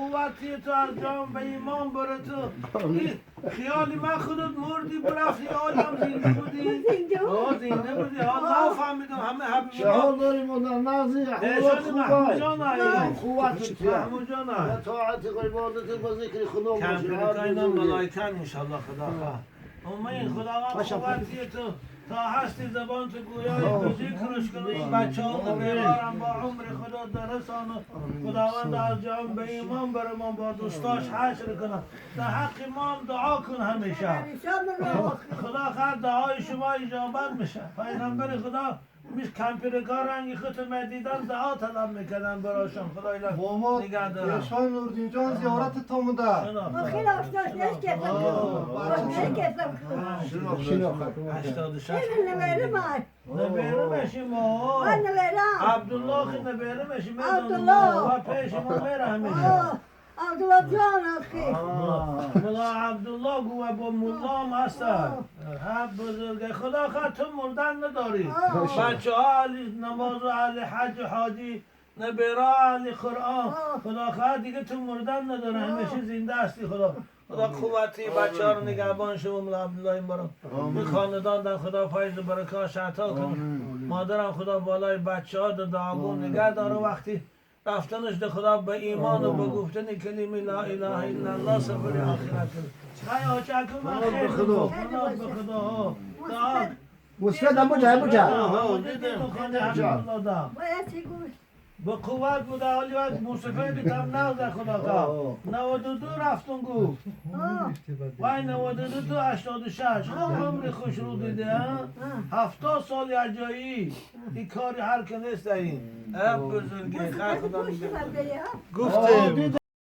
قوتی تو از جان به ایمان بره تو. خیالی من خودت مردی برفتی، آدم زنده بودی. آه زنده بودی. آه فهمیدم همه حبیب شهر داریم و در نزدیک احسان محمود جان آی. قوت محمود جان آی. طاعت و عبادت و ذکر خدا باشه. کمپیوتر اینا ملائکن انشالله خدا خواه. امین خداوند قوتی تو تا هستی زبان تو گویای به ذکرش کنه. این بچه ها بیارم با عمر خدا درسان و خداوند از جان به ایمان برمان با دوستاش حشر کنه. در حق ما هم دعا کن همیشه. خدا خواهد دعای شما اجابت میشه. پیغمبر خدا میش کمپیرکار رنگ خود دیدن دعا طلب میکردن براشون. خدا اینا با ما نگه دارم. احسان نوردین جان زیارت تا مونده. خیلی آشناش نشکستم. 86 نبیرم. نبیرمشی ما. من نبیرم. عبدالله نبیرمشی. عبدالله. و پیش ما میره همیشه. عبدالله جان آخی. ملا عبدالله گوه با ملا هم هستن. هم بزرگه. خدا خواه تو مردن نداری. بچه ها علی نماز و علی حج و حاجی نبیرا علی قرآن. خدا خواه دیگه تو مردن نداره. همیشه زنده هستی. خدا خدا قوتی بچه ها رو نگهبان شما ملا عبدالله این برام. این خاندان در خدا فیض و برکات عطا کنه. مادرم خدا بالای بچه ها دعاگو نگه داره. وقتی رفتنش ده خدا به ایمان و به گفتن کلمه لا اله الا الله سفر آخرت کنه. خیلی آچکم من خیر خدا. خدا به خدا. دعا مسفد هم بجا بجا. باید چی گوش؟ به قوت بوده حالی وقت موسفه بیتم نغزه خدا کا 92 رفتون گفت وای 92 تو 86 خوب عمر خوش رو دیده. 70 سال عجایی این کاری هر که نیست این بزرگی خیر خدا نگه گفتیم.